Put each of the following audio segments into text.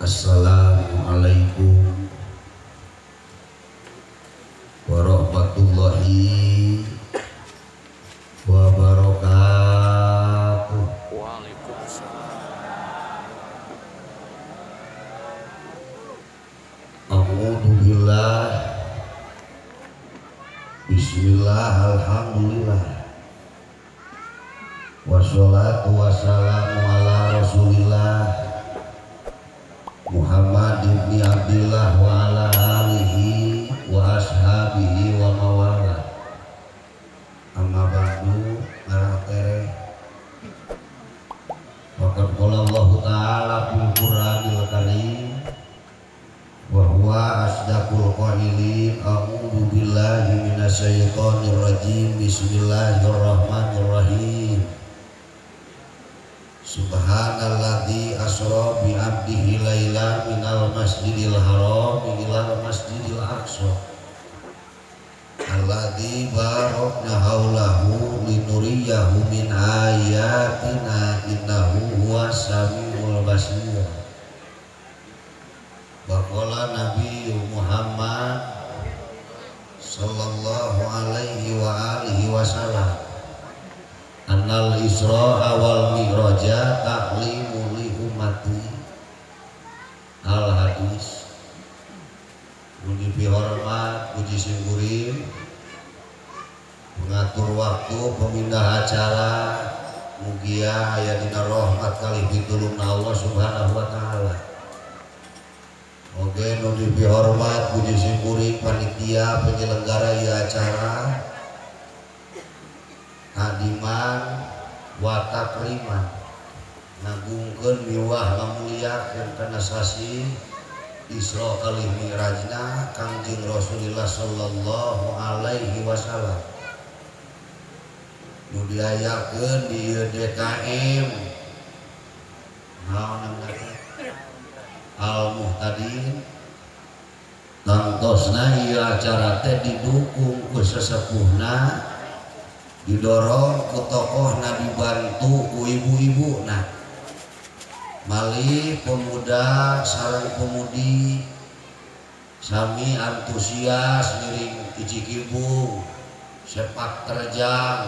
Assalamualaikum warahmatullahi wabarakatuh. Waalaikumsalam. A'udzubillah. Bismillah, alhamdulillah. Wassalatu wassalamu ala Rasulillah Muhammad ibni Abdillah wa ala alihi wa ashabihi wa mawala. Amma ba'du, ngarah tereh. Waqad qala Allah Ta'ala fil Qur'anil Karim wa huwa asdaqul qailin. A'udzu billahi minasyaitonir rajim. Bismillahirrahmanirrahim. Subhanalladzi asra bi 'abdihi laila minal masjidil haram ilal masjidil aqsa alladzi barakna haulahu linuriyahu min ayatina innahu huwas samiul basir. Waqala Nabi Muhammad sallallahu alaihi wa alihi wasallam, annal isra wal mi'raja ta'limu li ummati. Al hadis. Puji pihormat, puji simkuring pengatur waktu, pemindah acara, mugia aya dina rahmat kalih pitulungna Allah Subhanahu wa Taala. Oke, nu dipihormat puji simkuring panitia penyelenggara ieu acara, takdiman wa takriman, ngagungkeun miwah ngamuliakeun kana sasi Isra kalih Mi'rajna Kangjeng Rasulullah sallallahu alaihi wasallam nu diayakeun di ieu DKM, naon namna teh, Al Muhtadin. Tangtosna ieu acara teh didukung ku sesepuhna, didorong ku tokohna, dibantu ku ibu-ibu. Nah, malih pemuda sareng pemudi sami antusias ngiring icikibung, sepak terjang,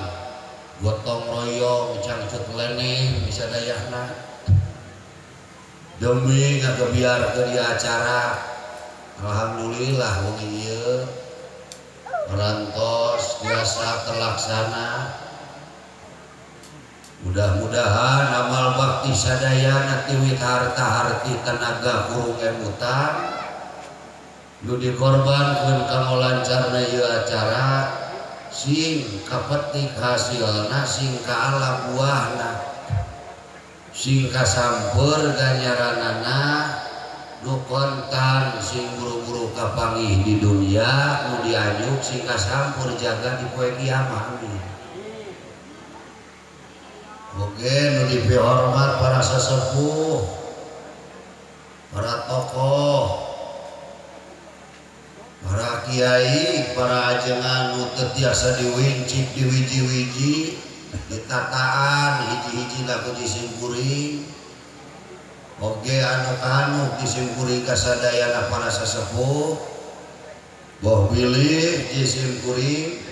gotong royong, cangcut leneng bisa dayahna demi ngagebiarkeun ieu acara. Alhamdulillah, wengi ieu parantos biasa terlaksana. Mudah-mudahan amal bakti sadayana tiwit harta harti, tenaga, kurung emutan nu dikorbankeun kanggo lancarna ieu acara sing kapetik hasilna, sing kaalam buahna, sing kasamper ganjaranana, nu kontan sing buru-buru kapanggih di dunia, nu dianjuk sing kasampur jaga di poe kiamat, amin. Oke, nu dipihormat para sesepuh, para tokoh, para kiai, para ajengan nu teu tiasa diwincik, diwiji-wiji, ditataan hiji-hiji ku disimkuring. Oge anu kanu disimkuring kasadayana para sesepuh, boh bilih disimkuring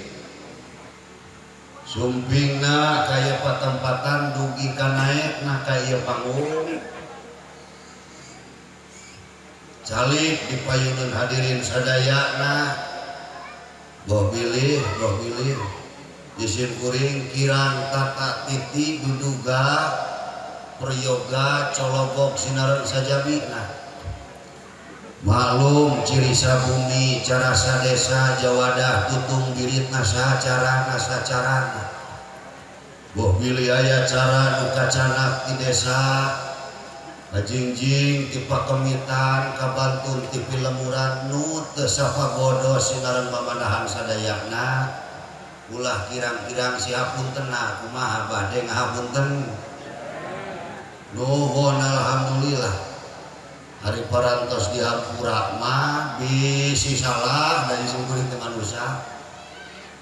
sumpingna kaya patempatan dugi ka naekna ka ieu panggung, calik di payuneun hadirin sadayana. Boh bilih, boh bilih disimkuring kirang tata titi duduga prayoga cologok sinaran sajabina. Maklum ciri sabumi carasa desa jawadah tutung biritna sacarana sacarana. Boh bilih aya cara nu kacanak di desa kajingjing ti pakemitan kabantun ti pilemuran nu teu sapagodo sinaran mamanahan sadayana, ulah kirang-kirang sihapuntenna. Kumaha bade ngahapunten? Nuhun, alhamdulillah. Hari parantos dihampura mah bisi salah dari simkuring teh manusia,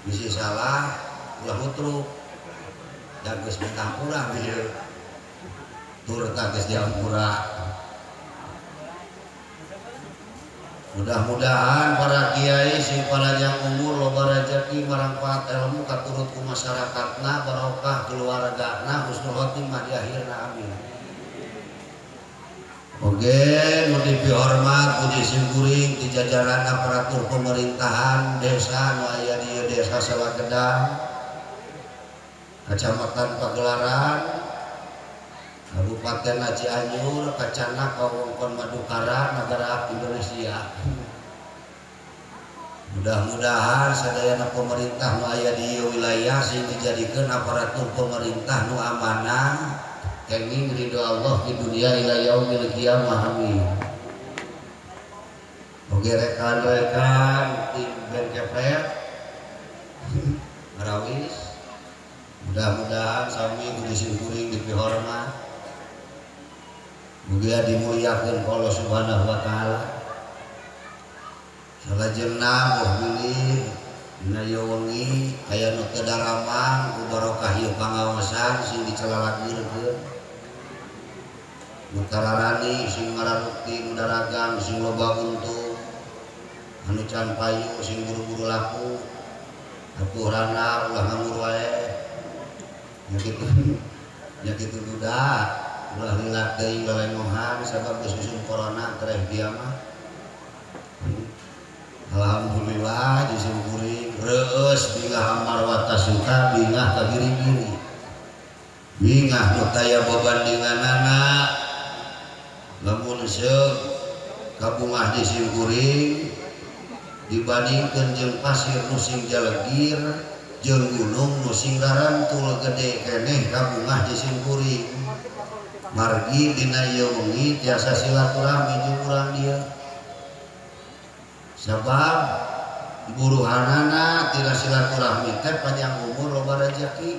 bisi salah ulah hutruk da geus minta hampura bieu tur geus dihampura. Mudah-mudahan para kiai sing panjang umur, loba rezeki, marangfaat ilmu, katurut ku masyarakatna, barokah keluargana, husnul khotimah di akhirna, amin. Oke, nu dipihormat puji simkuring di jajaran aparatur pemerintahan desa nu aya di Desa Salagedang, Kecamatan Pagelaran, Kabupaten Cianjur, Kacana Kawewengkon Madukara, negara Indonesia. Mudah-mudahan sadayana pemerintah nu aya di ieu wilayah sing dijadikeun aparatur pemerintah nu amanah, kenging ridho Allah di dunia ila yaumil qiyamah, amin. Oke, rekan-rekan tim band Kepret Marawis, mudah-mudahan sami ku simkuring dipihormat, mugia dimuliakeun ku Allah Subhanahu wa Taala. Salajengna, boh bilih dina ieu wengi aya nu teu daramang, ku barokah ieu pangaosan sing dicelalagirkeun, nu tararani sing mararukti, nu daragang sing loba untung, anu can payu sing buru-buru laku, atuh rana ulah nganggur wae nya kitu nya kitu. Duda ulah lila teuing lelengohan sabab geus usum corona tereh dia mah. Alhamdulillah, di simkuring reueus bingah amarwata suka, bingah ka giri-giri, bingah nu taya babandinganana. Lamun seug kabungah di simkuring dibandingkeun jeung pasir nu sing jalegir jeung gunung nu sing rarantul, gede keneh kabungah di simkuring, margi dina ieu wengi tiasa silaturahmi jeung urang dieu, sabab buruhanana tina silaturahmi teh panjang umur, loba rezeki.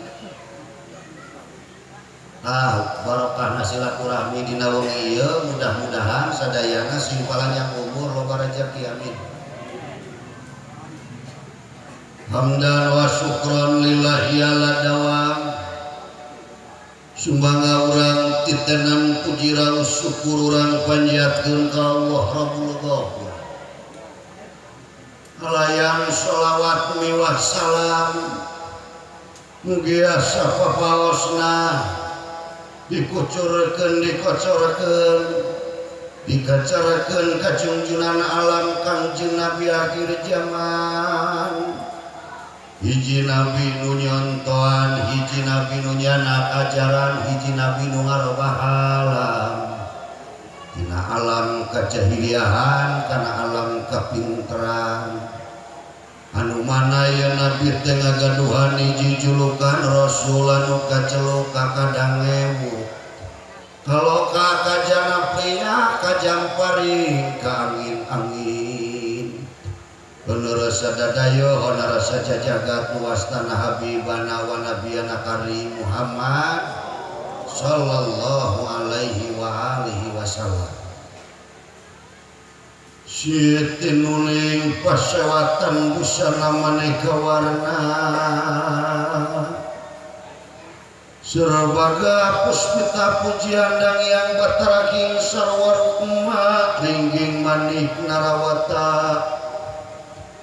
Ah, barokahna silaturahmi dina wengi ieu, mudah-mudahan sadayana sing panjang umur, loba rezeki, amin. Hamdan wa syukron lillahi ala dawam. Sumangga urang titenan puji raos syukur urang panjatkeun ka Allah Rabbul Ghafur. Kalayan sholawat miwah salam mugia sapapaosna dikucurkeun, dikocorkeun, dikacarakeun ka junjunan alam, Kangjeng Nabi akhir zaman, hiji nabi nu nyontoan, hiji nabi nu nyanak ajaran, hiji nabi nu ngarobah alam tina alam kajahiliahan kana alam kapinteran, anu mana ya nabi teh ngagaduhan hiji julukan rasul anu kaceluk kakadang ewu, kaloka kajana pria, kajamparing ka angin-angin, Penerus sadadayo honara sajagat nuwastana habibana wa nabiyana karim Muhammad sallallahu alaihi wa alihi wasallam. Siti nuling pasewatan busana maneka warna, Surbaga puspita pujian dang yang Batara King Sarwa Rukma, ringging manik narawata,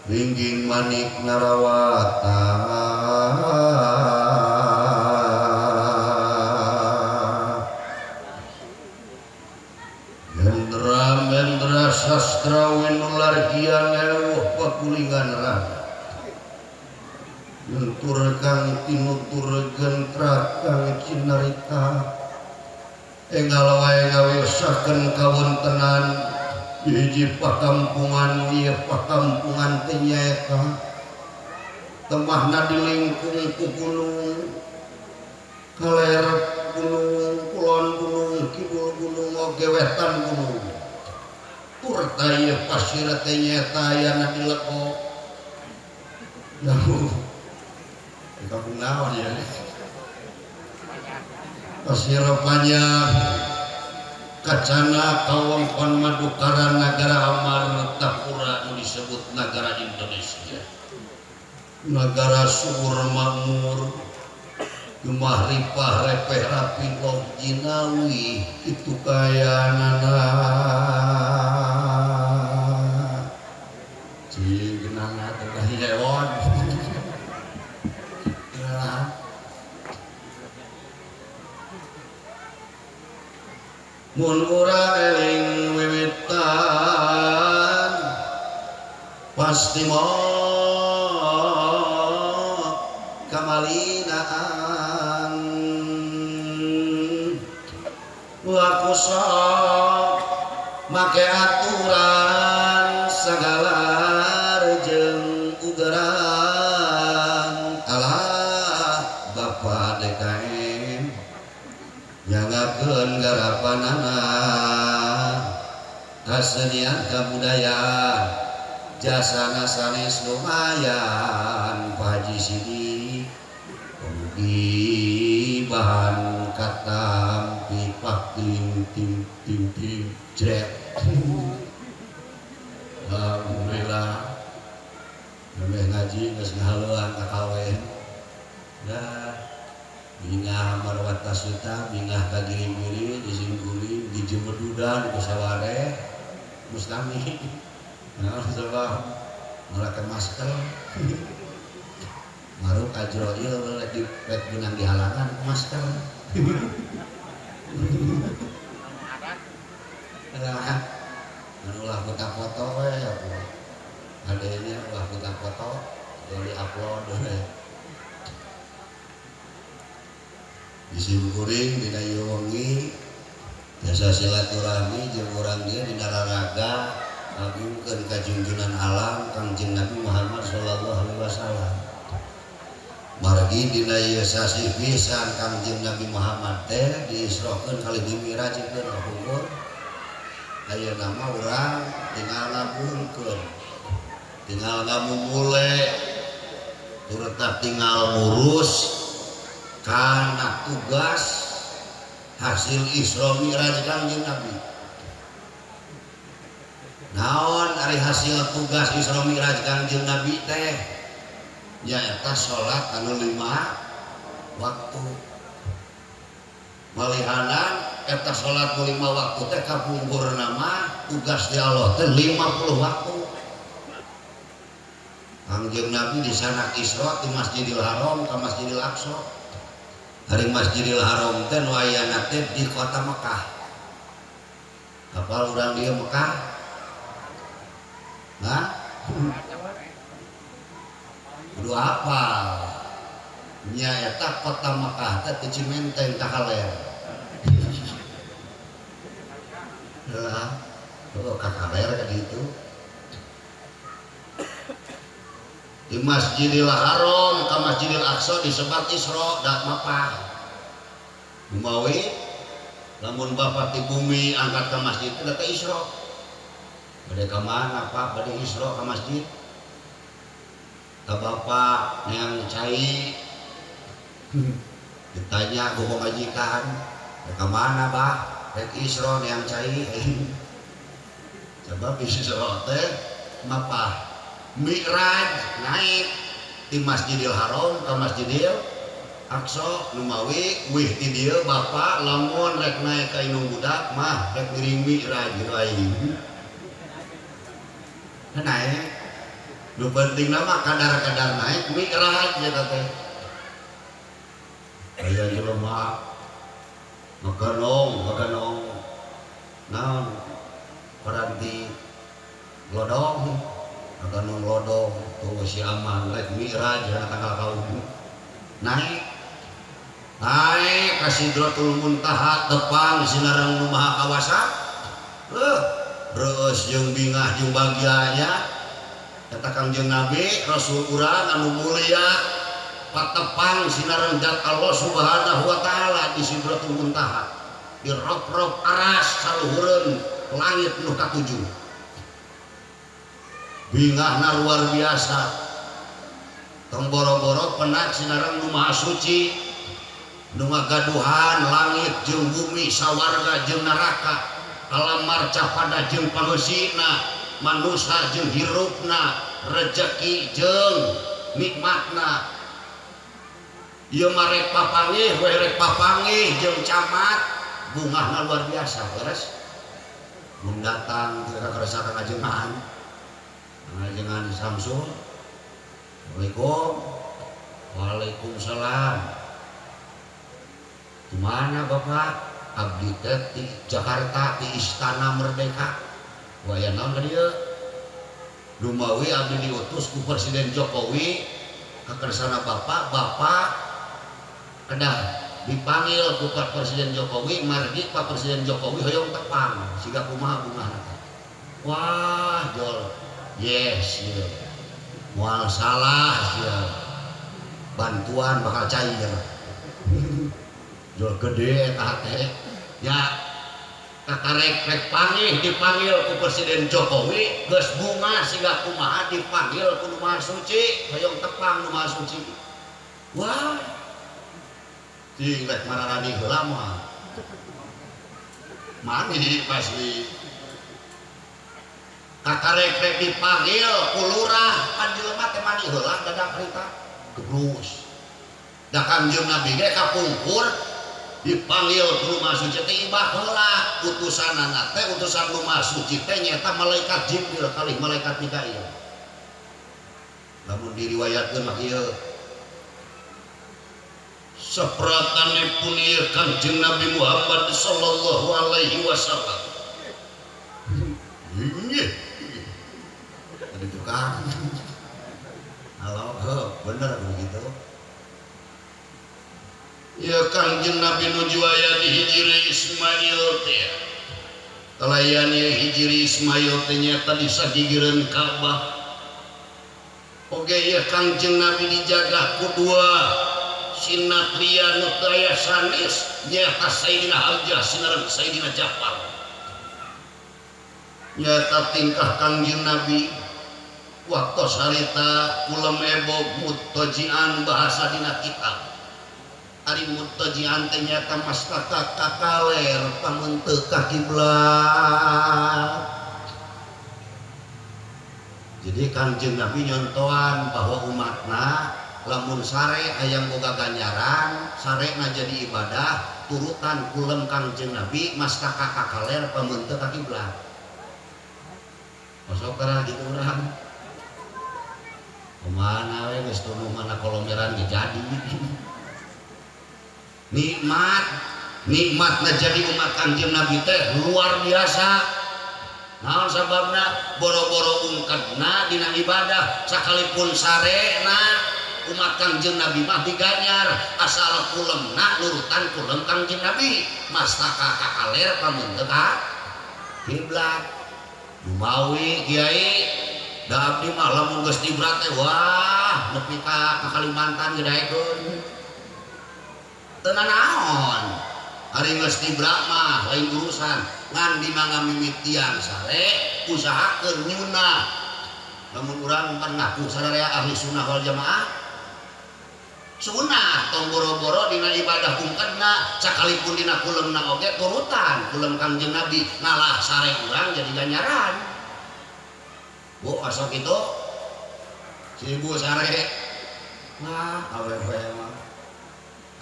ringging manik narawata. Hendra Mendra Sastra Winulargian ewuh pakulingan rada Gentur kang tinutur gentra kang cinarita, enggal wae ngawisakeun kawontenan di hiji pakampungan. Ieu pakampungan teh nyaeta temahna di lingkung ku gunung, kaler gunung, kulon gunung, kidul gunung, oge wetan gunung, turta ieu pasir teh nyaeta ayana di leko. Jauh di kampung naon ya, pasir panjang, kacana kawengkon Madukara, nagara Amartapura nu disebut nagara Indonesia, nagara subur makmur, gemah ripah repeh rapi loh jinawi itu kayanana. Nah. Mun urang eling wiwitan pasti moal kamalinaan waku sok make aturan sagala jeung ugeran alah Bapak DKM nyangakeun garapanana kasenian kabudayaan jasana sanes lumayan Pak Haji Sidik mugi bahan katampi pak ting ting ting ting jret. Alhamdulillah nembe ngaji geus ngahaluan ka kawen dah bingah marwata suta bingah ka giri-giri disingguri dijemedudan ku saware mustami nah sebab make masker maruk ajroil rek di rek benang dihalangan ku masker. Nah, ulah buta foto we atuh. Adanya ulah buta foto di upload we. Disimkuring dina ieu wengi jasa silaturahmi jeung urang dieu dina raraga ngagungkeun ka junjunan alam Kangjeng Nabi Muhammad sallallahu alaihi wasallam. Margi dina ieu sasih pisan Kangjeng Nabi Muhammad teh diisrokeun kali dimirajkeun ka pungkur. Ayeuna mah urang tinggal ngagungkeun, tinggal ngamumule, turta tinggal ngurus karena tugas hasil Isra Mi'raj Kangjeng Nabi. Naon ari hasil tugas Isra Mi'raj Kangjeng Nabi teh? Nyaeta salat anu 5 waktu. Malihanan eta salat nu 5 waktu teh kapungkurna mah tugas di Allah teh 50 waktu. Kangjeng Nabi di sana Isra di Masjidil Haram ka Masjidil Aqsa. Hari Masjidil Haram teh nu ayana teh di kota Mekah. Apal urang dieu Mekah? Hah? Kudu apal. Nya eta kota Mekah teh ti Cimenteng ka kaler. Lah, oh ka kaler ka ditu. Di Masjidil Haram ka Masjidil Aqsa disebat Isra da mapah. Gumawi lamun bapak di bumi angkat ka masjid teh teh Isra. Bade ka mana Pak? Bade Isra ka masjid. Ka bapak neang cai. Ditanya ku pamajikan, rek ka mana Bah? Rek Isra neang cai. Sebab Isra teh mapah. Mi'raj naik di Masjidil Haram ke Masjidil Aqsa numawi wih di dieu bapak lamun rek naik ka indung budak mah rek ngiring Mi'raj aing. Naik nu penting mah kadar-kadar naik Mi'raj eta teh. Aya jelema maganong maganong naon paranti lodong maganong lodong tuh si aman rek Mi'raj dina tanggal kaum naik naik ka Sidratul Muntaha tepang sinareng nu Maha Kawasa reueus jeung bingah jeung bagianya eta Kangjeng Nabi Rasul urang anu mulia patepang sinareng zat Allah Subhanahu wa taala di Sidratul Muntaha di rop-rop aras saluhureun langit nu katujuh. Bingahna luar biasa tong boro-boro penak sinareng nu Maha Suci nu ngagaduhan langit jeung bumi sawarga jeung neraka alam marcapada jeung pangeusina manusa jeung hirupna rejeki jeung nikmatna ieu mah rek papanggih we rek papanggih jeung camat bungahna luar biasa beres mun datang ka kersa ka ngajengan ngajengan Samsul Assalamualaikum. Waalaikumsalam. Kemana Bapak? Abdi teh di Jakarta di Istana Merdeka. Wah aya naon ka dieu? Dumawi abdi diutus ku Presiden Jokowi ka kersana Bapak, Bapak kedah dipanggil ku Pak Presiden Jokowi, margi Pak Presiden Jokowi hoyong tepang siga kumaha bungahna teh. Wah, jol. Yes, ieu. Moal salah ieu. Bantuan bakal cair. Jol gede eta teh. Ya kakarek rek panggih dipanggil ku Presiden Jokowi geus bunga siga kumaha dipanggil ku Nu Maha Suci hoyong tepang Nu Maha Suci. Wah. Cing rek mararani heula mah. Mani pasti. Kakarek rek dipanggil ku lurah pan jelema teh mani heula dadak harita. Gebrus. Da Kangjeng Nabi ge kapungkur dipanggil ke Rumah Suci teh ibah heula utusanana teh utusan Rumah Suci teh nyaeta malaikat Jibril kalih malaikat Mikail. Lamun diriwayatkeun mah ieu sapratanipun ieu Kangjeng Nabi Muhammad sallallahu alaihi wasallam. Inggih. Tadi tukang. Halo, heuh, bener begitu. Ya Kangjeng Nabi nuju aya di Hijri Ismail teh. Kalayan ieu Hijri Ismail teh nyaeta di sagigireun Ka'bah. Oge ieu Kangjeng Nabi dijaga ku dua sinatria nu teu aya sanes nyaeta Sayyidina Hamzah sinareng Sayyidina Ja'far. Nyaeta tingkah Kangjeng Nabi waktos harita kulem ebog muttajian bahasa dina kitab. Ari muttajian teh nyaeta mastaka ka kaler pameunteuk ka kiblat. Jadi Kangjeng Nabi nyontohan bahwa umatna lamun sare hayang boga ganjaran, sarena jadi ibadah, turutan kulem Kangjeng Nabi mastaka ka kaler pameunteuk ka kiblat. Masuk kana gitu urang. Kumaha we geus tunuh mana kolomeran ge jadi. Nikmat, nikmatna jadi umat Kangjeng Nabi teh luar biasa. Naon sababna? Boro-boro ungkedna dina ibadah sakalipun sarena umat Kangjeng Nabi mah diganjar asal kulemna nurutan kulem Kangjeng Nabi mastaka ka kaler pameunteuk ka kiblat. Dumawi kiai da abdi mah lamun geus dibrat teh wah nepi ka Kalimantan ge daekeun. Teu nanaon. Ari geus dibrak mah lain urusan ngan di mimitian sare usahakeun nyunah. Lamun urang kan ngaku sararea ahli sunnah wal jamaah sunah tong boro-boro dina ibadah ungkedna sakalipun dina kulemna oge turutan kulem Kangjeng Nabi ngalah sare urang jadi ganjaran. Bu asal kitu si ibu sare wah awewe mah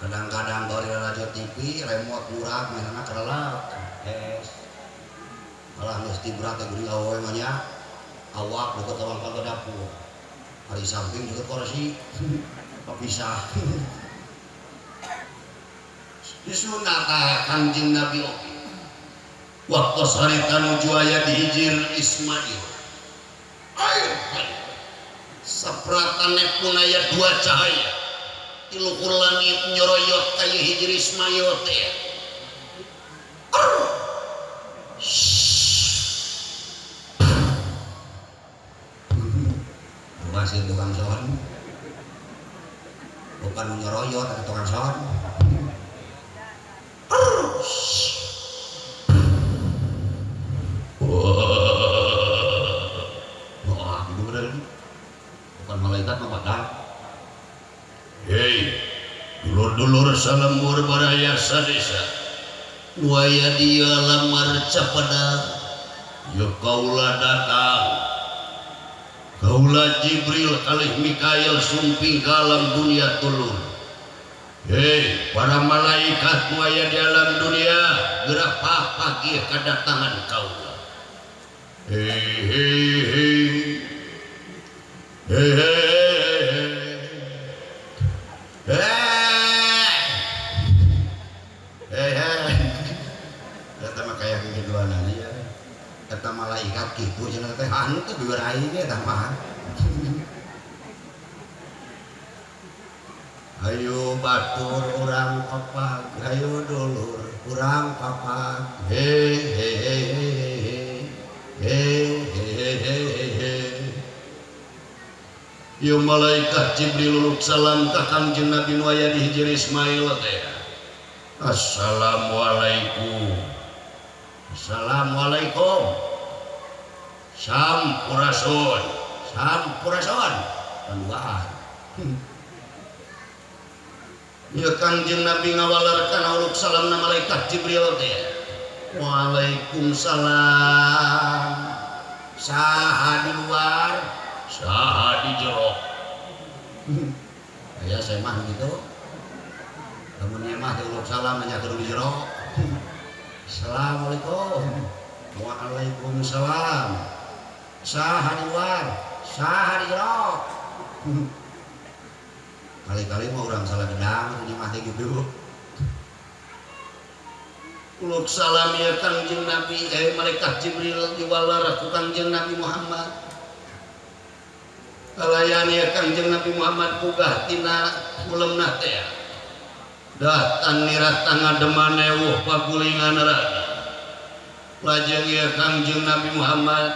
kadang-kadang bari radio TV remote murah mainana kerelak es malah geus dibrak teh geuning awewe mah nya awak deket lawang ke dapur ari samping deket kursi papisah disunah tah Kangjeng Nabi oge waktu harita nuju aya di Hijir Ismail air sapratane pun aya dua cahaya di luhur langit nyoroyot kaya Hijir Ismail teh. Masih tukang sohon bukan nyoroyot tapi tukang sohon. Wah, itu bener bukan malaikat mah bakal. Hei, dulur-dulur salembur baraya sadesa nu aya di lamar capada ya kaula datang kaula Jibril kalih Mikail sumping ka alam dunia tulur. Hei, para malaikat nu aya di alam dunia geura pagi kedatangan kaula. Hei hei hei hei hei. Tah henteu bibir aing ge tah mah. Hayu batur urang papag, hayu dulur urang papag. He he he he he he he. Ieu malaikat Jibril uluk salam ka Kangjeng Nabi nu aya di Hijir Ismail teh. Assalamualaikum. Assalamualaikum. Sampurasun. Sampurasun. Panduaan. Ya Kangjeng Nabi ngawalarkan uluk salamna malaikat Jibril teh. Waalaikumsalam. Saha di luar, saha di jero. Aya saya mah gitu. Lamun mah teh uluk salam nanya ke di jero. Assalamualaikum. Waalaikumsalam. Saha di luar, saha di jero. Kali-kali mah urang salah gedang punya mati gitu. Uluk salam ya Kangjeng Nabi, malaikat Jibril diwalar ku Kangjeng Nabi Muhammad. Kalayan ya Kangjeng Nabi Muhammad bugah tina ulemna teh. Datan nirat ngademan ewuh pagulingan rada. Lajeng ya Kangjeng Nabi Muhammad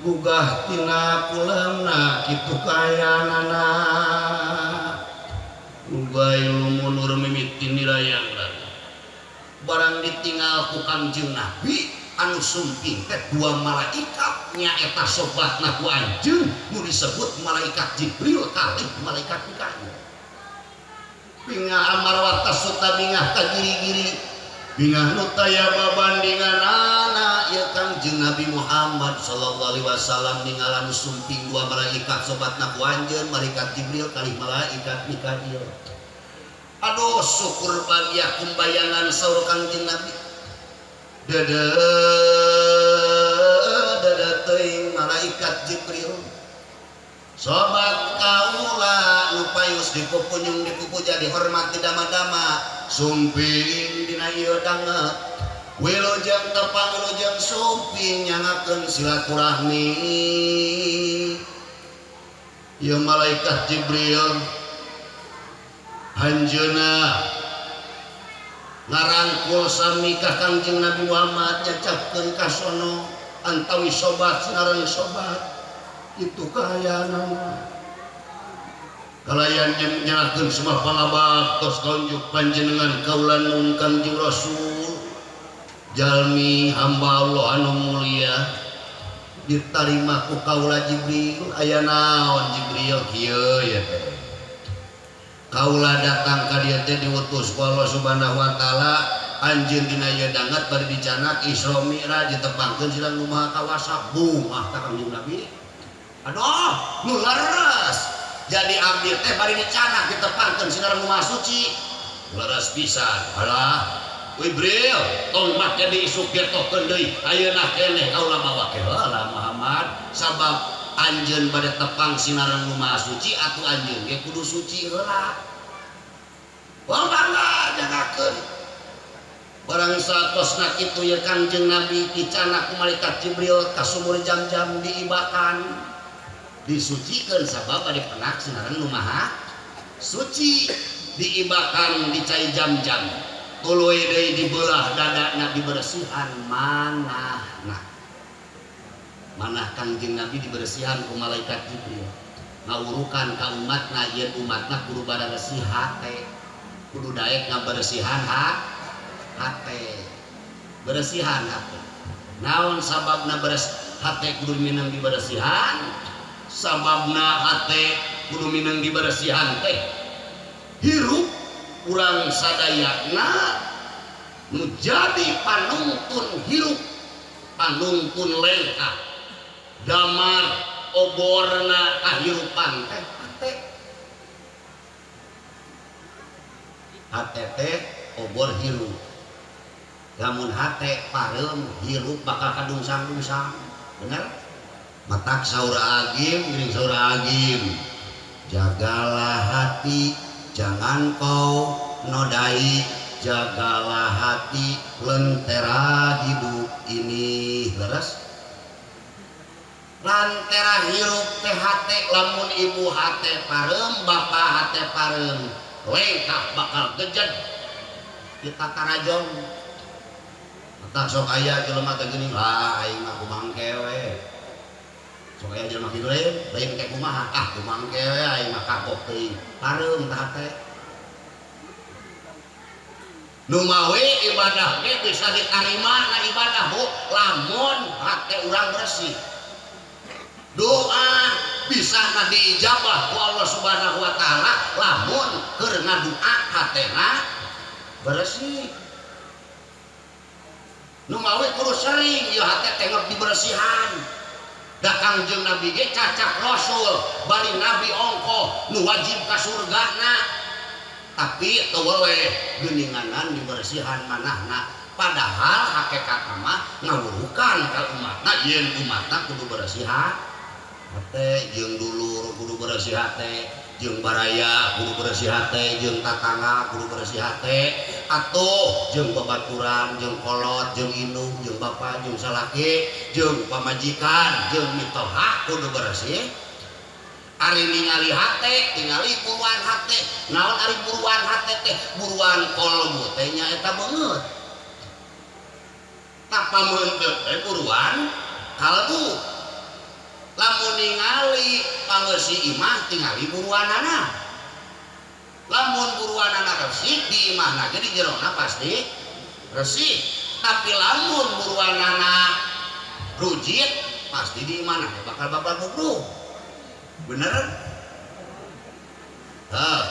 gugah tina kulemna kitu kayanana. Ugai lumunur mimiti nirayang barang ditinggal ku Kangjeng Nabi anu sumping teh dua malaikat nyaeta sobatna ku anjeun nu disebut malaikat Jibril kalih malaikat Mikail. Bingah amarwata suta bingah ka giri-giri bingah nu taya babandinganana ieu Kangjeng Nabi Muhammad sallallahu alaihi wasallam ninggalan sumping dua malaikat sobatna ku anjeun malaikat Jibril kalih malaikat Mikail. Aduh syukur bagia kumbayangan saur Kangjeng Nabi. Dada dada teuing malaikat Jibril. Sobat kaula nu payus dikupunyung dikupuja dihormati dama-dama sumping dina ieu danget. Wilujeng tepang wilujeng sumping nyangakeun silaturahmi. Ieu malaikat Jibril anjeunna ngarangkul sami ka Kangjeng Nabi Muhammad nyacapkeun ka sono antawi sobat sinareng sobat itu kahayanana kalayan nyalakeun semah pangabaktos kaunjuk panjenengan kaula nun Kangjeng Rasul jalmi hamba Allah anu mulia ditarima ku kaula Jibril aya naon Jibril kieu ya teh kaula datang ka dieu teh diutus ku Allah Subhanahu wa taala anjeun dina ieu danget bari dicanak Isra Mi'raj ditepangkeun silang nu Maha Kawasa bungah ka Kangjeng Nabi. Aduh nu leres jadi abdi teh bari dicanak ditepangkeun silang nu Maha Suci leres pisan. Alah Jibril tong make diisuk getokeun deui ayeuna keneh kaula mawa heula Muhammad sabab anjeun bade tepang sinareng nu Maha Suci atuh anjeun ge kudu suci heula. Wah bangga jangakeun. Barang satosna kitu ye Kangjeng Nabi dicanak ku malaikat Jibril ka sumur Jam-jam diibakan disucikeun sabab bade penak sinareng nu Maha Suci diibakan di cai Jam-jam tuluy deui dibelah dadana dibersihan manahna. Manah Kangjeng Nabi dibersihan ku malaikat Jibril ngawurukan ka umatna yen umatna kudu bararesih hate kudu daek ngabersihan hate bersihan hate naon sababna beres hate kudu minang dibersihan sababna hate kudu minang dibersihan teh hirup urang sadayana nu jadi panungtun hirup panungtun lengkah damar oborna kahirupan teh hate hate teh obor hirup lamun hate pareum hirup bakal kadungsang-dungsang bener matak saur agim geuning saur agim jagalah hati jangan kau nodai jagalah hati lentera hidup ini leres Lantera hirup teh hate. Lamun ibu hate pareum, bapak hate pareum, lengkap bakal gejed kita tarajong. Tah, sok aya jelema teh geuning, "Ah, aing mah kumangke we." Sok aya jelema kitu lain, lain teh kumaha, "Ah, kumangke we, aing mah kapok teuing." Pareum tah hate. Nu mawi ibadah ge bisa ditarima na ibadah, Bu, lamun hate urang bersih. Doa bisa na diijabah ku Allah Subhanahu wa Taala lamun keur ngadua hatena bersih. Nu mawi kudu sering ieu hate teh dibersihan. Da Kangjeng Nabi ge cacak rasul, bari nabi ongkoh nu wajib ka surgana, tapi teu weleh geuninganan dibersihan manahna. Padahal hakikat mah ngawurukan ka umatna yen umatna kudu bersih hate, jeung dulur kudu bersih hate, jeung baraya kudu bersih hate, jeung tatangga kudu bersih hate, atuh jeung babaturan, jeung kolot, jeung indung, jeung bapa, jeung salaki, jeung pamajikan, jeung mitoha kudu bersih. Ari ningali hate, tingali buruan hate. Naon ari buruan hate teh? Buruan kolbu teh nyaeta beungeut. Tah, pameunteut teh buruan kalbu. Lamun ningali pangeusi imah, tingali buruanana. Lamun buruanana resik, di imahna ge di jerona pasti resik. Tapi lamun buruanana rujit, pasti di imahna bakal bakal gubrug. Bener? Hah.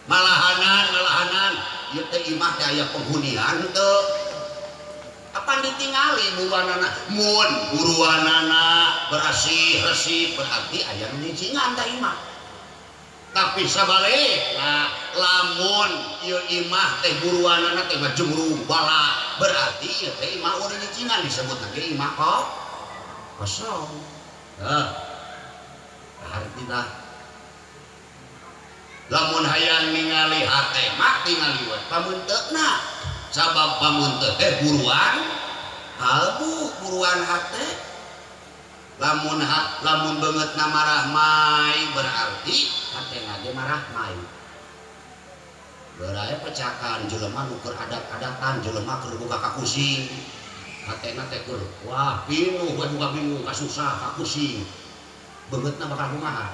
Malahanan, malahanan ieu teh imah teh aya penghunian teu? Apan ditingali buruanana. Mun buruanana bersih resik, berarti aya nu nyicingan teh imah. Tapi sabalikna, lamun ieu imah teh buruanana teh ngajemrung bala, berarti ieu teh imah udah nyicingan, disebut lagi imah kok kosong. Hah. Harti tah, lamun hayang ningali hate mah tingali we pameunteuna, sabab pameunteut teh buruan kalbu, buruan hate. Lamun ha, lamun beungeutna marahmai, berarti hatena ge marahmai. Geura pecakan jelema nu keur adat-adatan, jelema keur boga kakusing, hatena teh keur wah pinuh we, buka bingung, kasusah, kakusing, beungeutna bakal kumaha?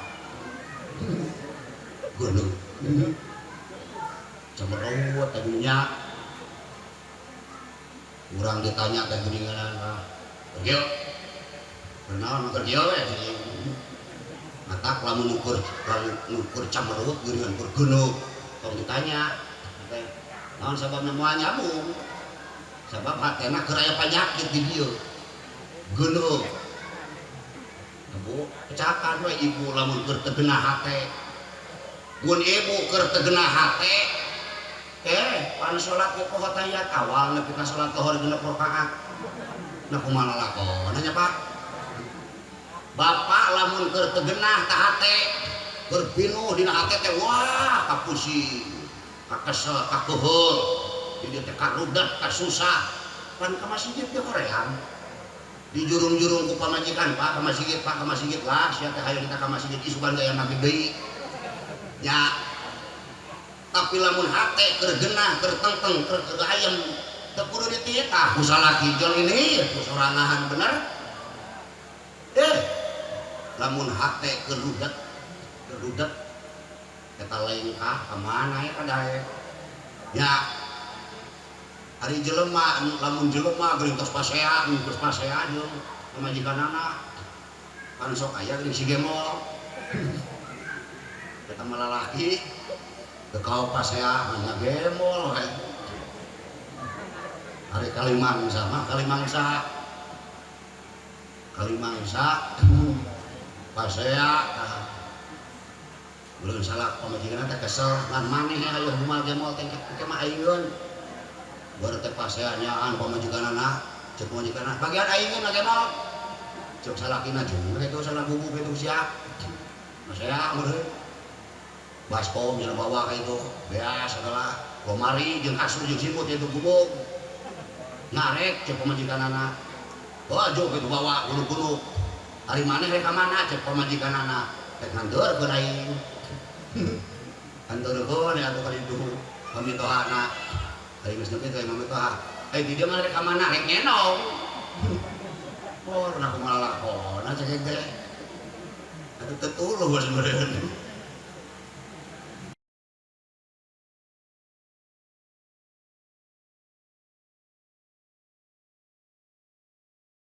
Geuneuh, cemerut teh minyak. Urang ditanya teh geuningan, "Ah, kerja kunaon?" "Kerja we." Matak lamun ukur, lamun ukur camerut geuningan, keur geuneuh, tong ditanya teh naon sababna, moal nyambung, sabab hatena keur aya panyakit di dieu, geuneuh. Bu, pecakan we ibu lamun keur teu genah hate. Mun ibu keur teu genah hate teh, pan salat ge poho tahiyat awal nepi ka salat lohor 6 rakaat. Nah, kumaha lakon nya, Pak? Bapak lamun keur teu genah tah hate, keur pinuh dina hate teh, wah, kapusing, kakesel, kakeuheul, di dieu teh karudet, kasusah, pan ka masjid ge hoream. Dijurung-jurung ku pamajikan, "Pak, ka masjid, Pak, ka masjid lah sia teh, hayo kita ka masjid, isukan gaya maghrib deui." Nya, tapi lamun hate keur genah, keur tengteng, keur keur ayem, teu kudu dititah ku salaki, jol ini ku sorangan, bener? Eh, lamun hate keur rudet, keur rudet, eta lengkah ka mana ya kadaek nya? Ari jelema, lamun jelema geuning tos pasea, geus pasea jeung pamajikanana, kan sok aya geuning si gemol. Eta mah lalaki teu kau pasea nya gemol we. Ari kalimangsa mah, kalimangsa, kalimangsa pasea tah, belum salah pamajikanna teh kesel, "Ngan maneh ayo humal gemol teh, engke mah aingeun." Baru teh pasea nyaan pamajikanana, cek pamajikanana, "Bagian aingeun gemol." Cek salakina, "Jeung kitu salah bubuk kitu sia." Pasea meureun baskom cenah bawa ka itu beas segala, lomari jeung kasur jeung simut itu gubuk ngarek. Cek pamajikanana, Wah, gitu bawa gunung-gunung. Ari maneh rek ka mana, cek pamajikanana? Rek nganteurkeun aing. Anteurkeun atuh ka ditu pamitohana. Ari geus nepi ka mamitoha. Eh, di dieu mah rek ka mana? Rek ngenong. Por, nah, kumaha lakona cek teh. Atuh teu tulus meureun.